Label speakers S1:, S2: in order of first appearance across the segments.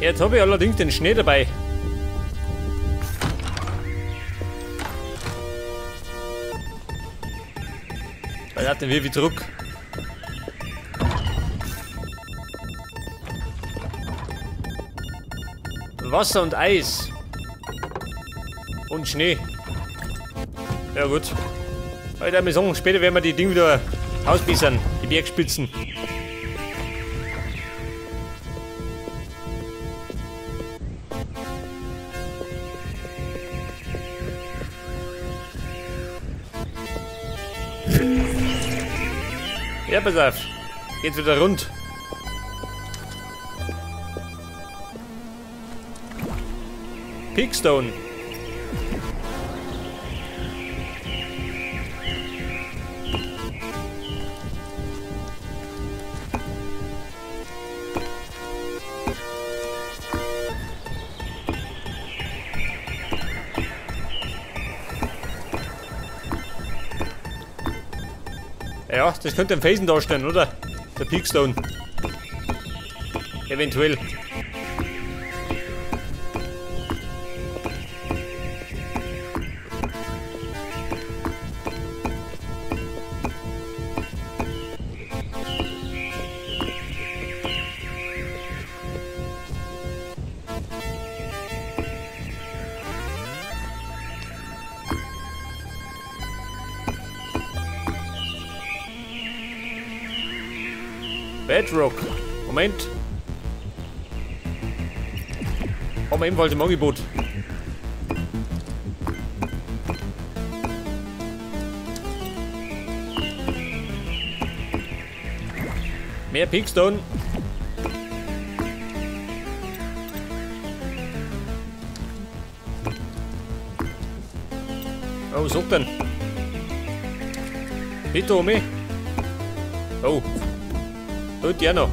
S1: Jetzt habe ich allerdings den Schnee dabei. Weil hat den wir wieder zurück. Wasser und Eis. Und Schnee. Ja gut. Heute wir sagen, später werden wir die Dinge wieder ausbessern. Die Bergspitzen. Ja, pass auf. Geht's wieder rund. Peakstone. Ja, das könnte ein Felsen darstellen, oder? Der Peakstone. Eventuell. Bedrock. Moment. Haben wir ebenfalls im Angebot. Mehr Peakstone. Oh, was sagt denn? Bitte um mich. Oh. Und ja noch.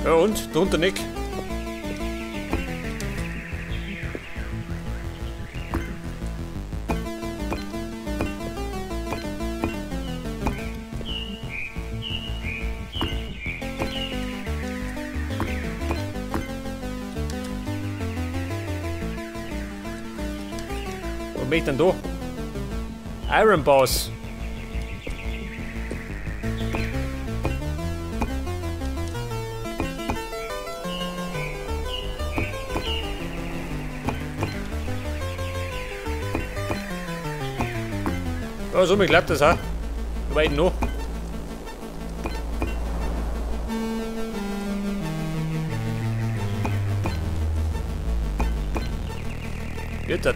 S1: Ja und? Drunter nicht. Wo bin ich denn da? Iron Boss. Ja, so mir klappt das auch. Weit noch. Wird das?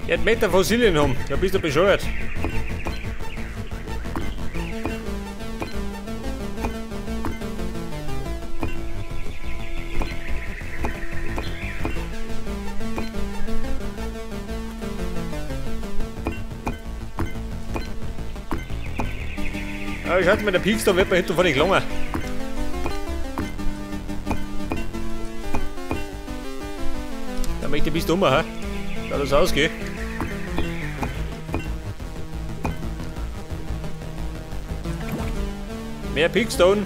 S1: Jetzt Meter Fossilien haben, da bist du bescheuert. Ja, schaut mal, der Peakstone wird mir hinten von den gelungen. Da möchte ich bis um, hä? Schau das aus, gell? Mehr Peakstone.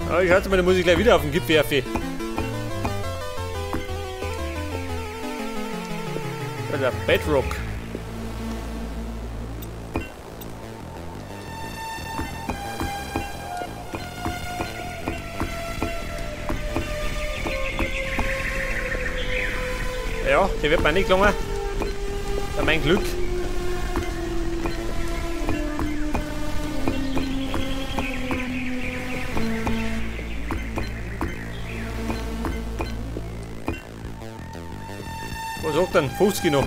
S1: Aber ich hatte meine Musik gleich wieder auf den Gipfel werfen. Der Bedrock. Ja, die wird mir nicht gelungen. Ja, mein Glück. Was sagt denn? 50 noch.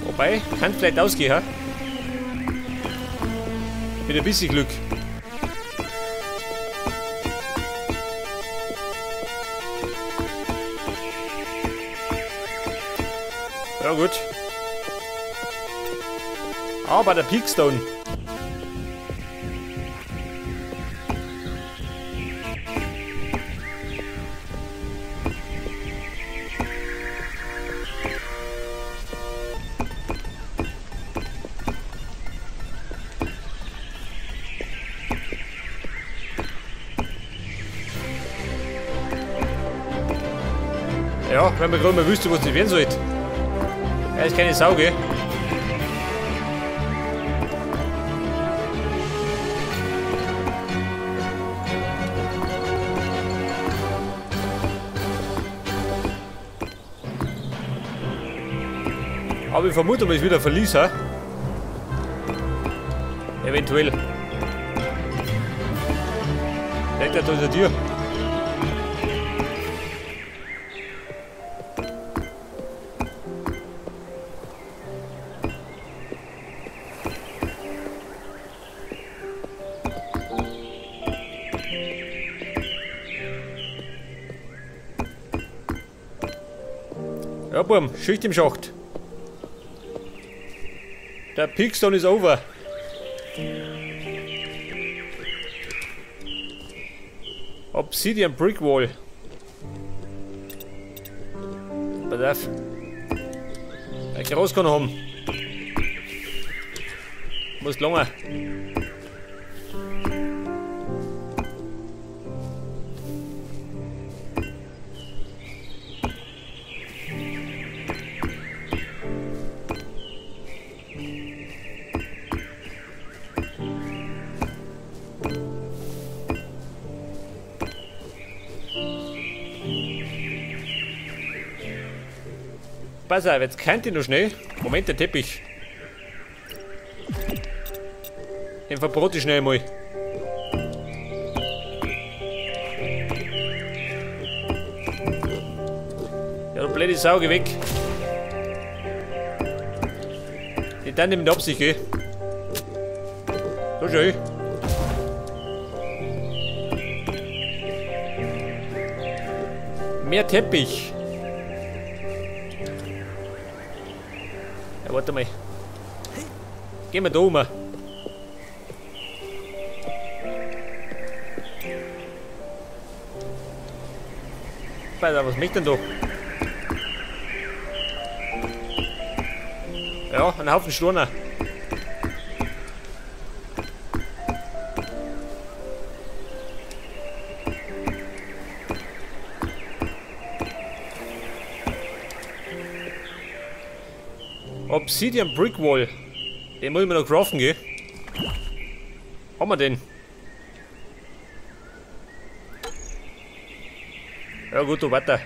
S1: Wobei, kann vielleicht ausgehen, ha? Mit ein bisschen Glück. Ja gut. Aber der Peakstone. Ja, wenn man gerade mal wüsste, was das werden sollte. Er ist keine Sau, gell? Aber ich vermute mal, es wieder Verlies, ha? Eventuell. Vielleicht da ist eine Tür. Ja, Burm, Schicht im Schacht. Der Peakstone ist over. Obsidian Brick Wall. Pass auf. Ein Groß kann haben. Muss lange. Pass auf, jetzt könnt ihr noch schnell. Moment, der Teppich. Den verbrot ich schnell mal. Ja, du blöde Sau, geh weg. Die dann mit Absicht, gell? So schön. Mehr Teppich. Ja, warte mal. Gehen wir da um. Alter, was möchte denn da? Ja, ein Haufen Steine. Obsidian Brick Wall. Den muss ich mir noch craften, gell? Haben wir den? Ja gut, du weiter.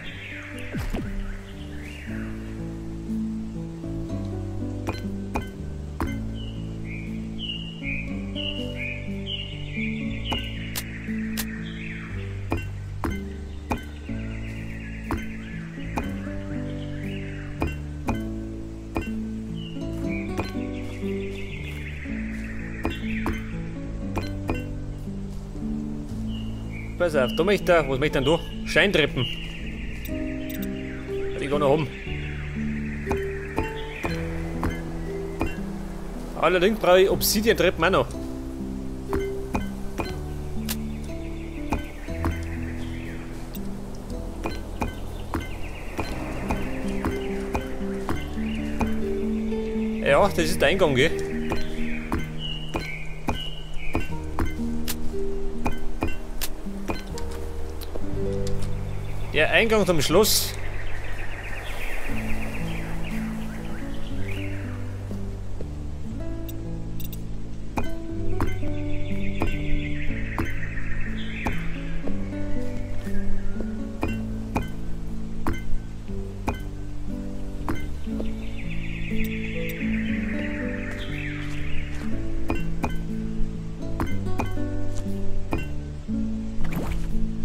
S1: Pass auf, da möchte er, was möchte denn da? Scheintreppen. Die kann noch haben. Allerdings brauche ich Obsidian-Treppen auch noch. Ja, das ist der Eingang, gell? Der Eingang zum Schloss.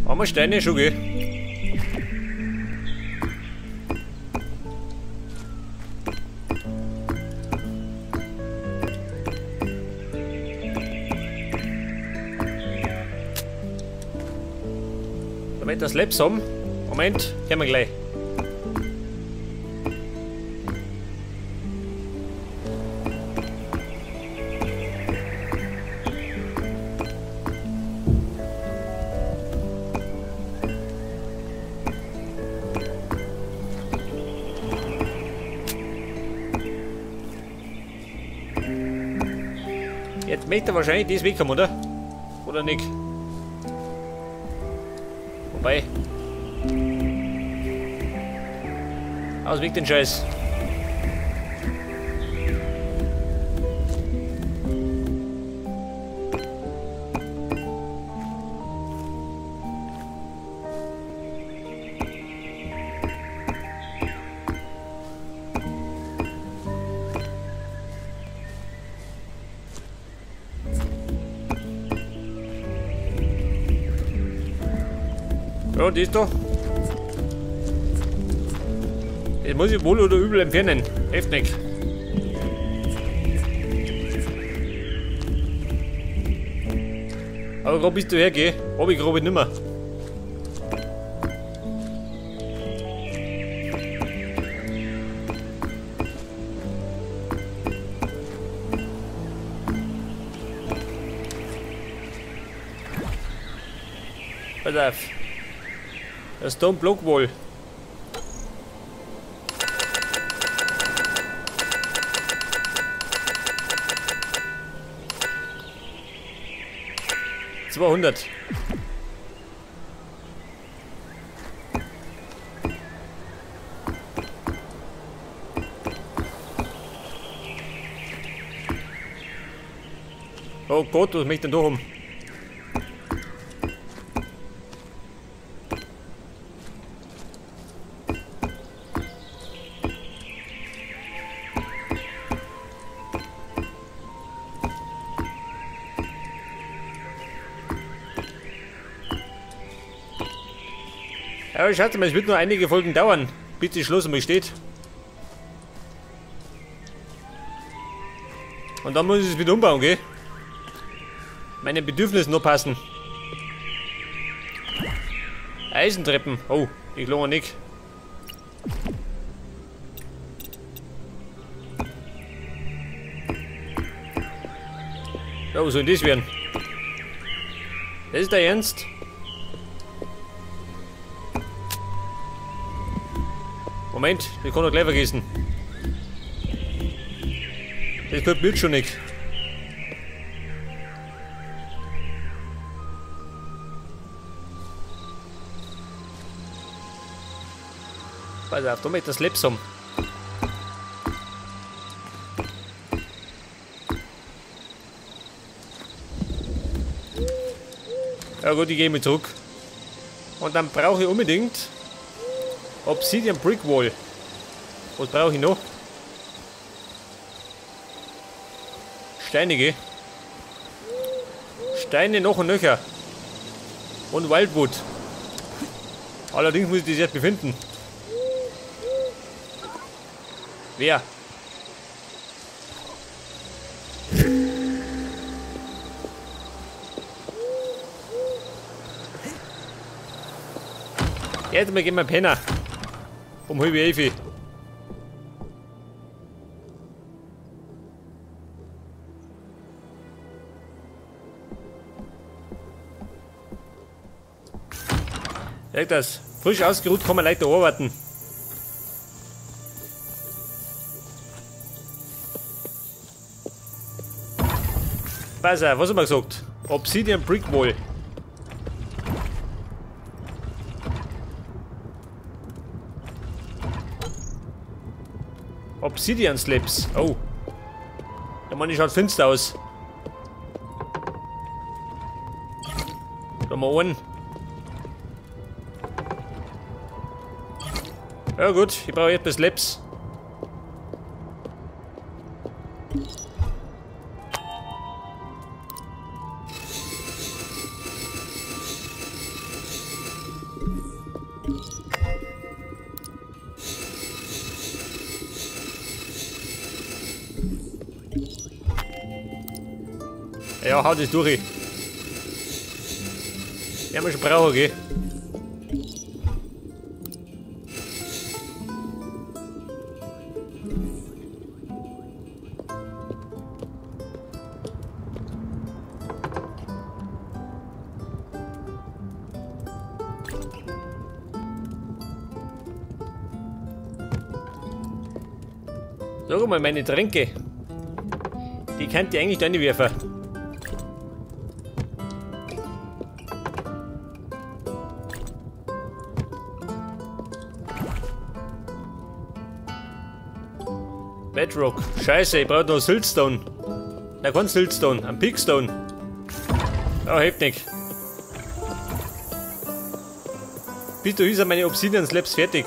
S1: Haben wir Steine schon, gell? Damit das Labs haben. Moment, kommen wir gleich. Jetzt möchte er wahrscheinlich das wegkommen, oder? Oder nicht? Wobei. Aus weg den Scheiß. Ja, die ist da. Das muss ich wohl oder übel entfernen. Hilft nicht. Aber gerade bist du hergeh, hab ich gerade nimmer. Pass auf. Das Stone Block Wall. $200. Oh Gott, was möchte ich denn da haben? Aber schaut mal, es wird nur einige Folgen dauern, bis das Schloss einmal steht. Und dann muss ich es wieder umbauen, gell? Meine Bedürfnisse noch passen. Eisentreppen. Oh, ich lange nicht. Ja, was soll denn das werden? Das ist der Ernst? Moment, ich kann doch gleich vergessen. Das tut mir schon nicht. Pass auf, da möchte ich das Labs haben. Ja gut, ich gehe mal zurück. Und dann brauche ich unbedingt Obsidian Brick Wall. Was brauche ich noch? Steinige. Steine noch und nöcher. Und Wildwood. Allerdings muss ich das erst befinden. Wer? Jetzt mal gehen wir Penner. Um 10:30. Merkt das? Frisch ausgeruht kann man leichter arbeiten. Pass auf, was haben wir gesagt? Obsidian Brick Wall. Obsidian Slips. Oh. Der Mann schaut finster aus. Da mal einen. Ja gut, ich brauche jetzt bis Slips. Ja, hau das durch. Werden wir schon brauchen, gell? Sag mal, meine Tränke. Die könnt ihr eigentlich da reinwerfen. Bedrock. Scheiße, ich brauche noch Siltstone. Na, kein Siltstone, ein Pickstone. Oh, hilft nicht. Bis du sind meine Obsidian Slabs fertig.